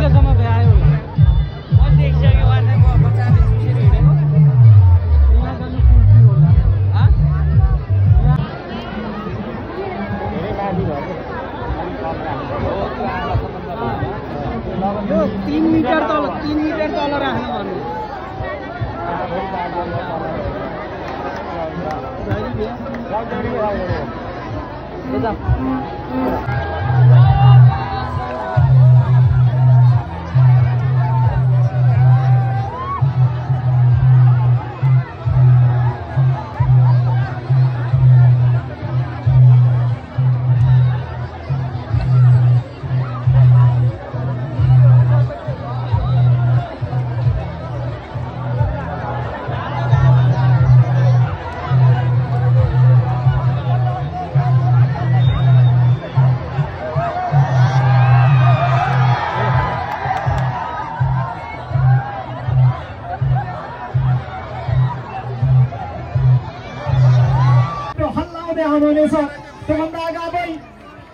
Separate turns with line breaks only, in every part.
कहिलेसम्म भ्यायो म देखिसकेँ वाट्सएपमा बच्चाले चुसेर हिँडेको यहाँ गर्नु कुर्सी होला यो 3 मिटर तल राख्नु भन्नु
त्योभन्दा अगावै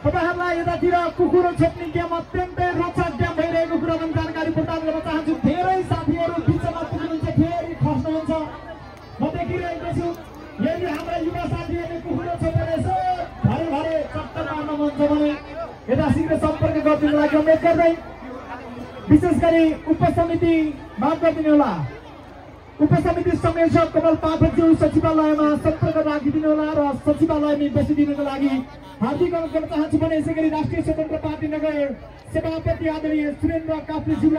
तपाईहरुलाई यतातिर कुकुरो छोप्ने गेम अत्यन्तै रोचक गेम भइरहेको कुरा पनि जानकारी प्रदान गर्न चाहन्छु। धेरै साथीहरु बिचमा पुग्नुहुन्छ, फेरि खस्नुहुन्छ। म देखिरहेको छु यदि हाम्रा युवा साथीहरुले कुकुरो छोपेर यसो भरे चक्कर मार्न मन छ भने यता शीघ्र सम्पर्क गर्दिनु लागि अनुरोध गर्दै विशेष गरी उपसमिति माफ गरिदिनु होला। उपसमिति संयोजक कमल पाठकज्यू सचिवालयमा सम्पर्क राखिदिनु होला र सचिवालयमा बसिदिनुको लागि हार्दिक अनुरोध गर्न चाहन्छु भने यसै गरी राष्ट्रिय स्वतन्त्र पार्टी नगर सभापति आदरणीय सुरेन्द्र काफ्लेज्यूलाई